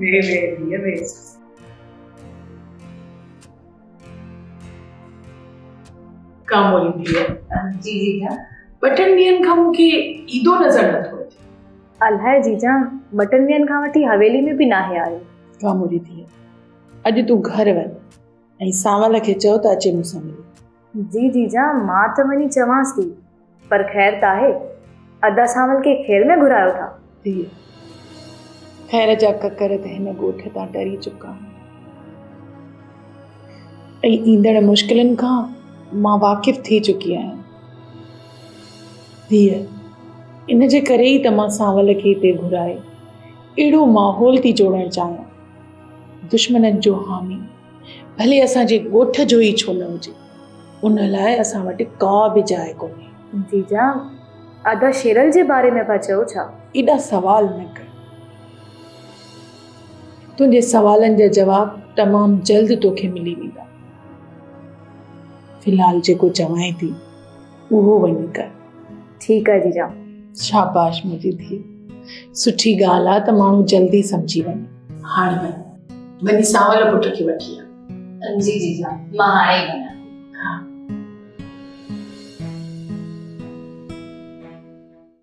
ويهه ويهه ڌيء ويهه. ڪاموري ڌيء. جي جيجا. ٻه ٽن ڏينهن کان مون کي عيدو نظر نٿو اچي. الائي جيجا ٻه ٽن ڏينهن کان وٺي حويلي ۾ به ناهي آيو. ڪاموري ڌيء اڄ تون گهر وڃ ۽ سانول کي چئو ته اچي مون سان ملي. جي جيجا مان ته وڃي چوانس ٿي پر خير ته آهي ادا سانول کي خير ۾ گهرايو ٿا. ڌيء خير جا ڪڪر ته هن ڳوٺ تان ٽري چڪا آهن ۽ ايندڙ مشڪلن کان مان واقف ٿي چڪي آهيان. ڌيء ان جي ڪري ئي ته مان سانول کي هتي گهرائي اهڙو ماحول ٿي جوڙڻ چاهيان. دشمنن جو حامي ڀلي اسان جي ڳوٺ جو ئي ڇو نه هجي، ان لاء اسان وٽ ڪا به جاء ڪونهي. جيجا، ادا شيرل جي باري ۾ پيا چئو ڇا؟ ايڏا سوال نه ڪر. تنهنجي سوالن جا جواب تمام جلد توکي ملي ويندا. في الحال جيڪو چوانء ٿي، اهو وڃي ڪر. ٺيڪ آهي جيجا. شاباش منهنجي ڌيء. سٺي ڳالهه آ ته ماڻهو جلدي سمجهي وڃي. هاڻي وڃ، وڃي سانول پٽ کي وٺي آ. جي جيجا، مان هاڻي ئي وڃان.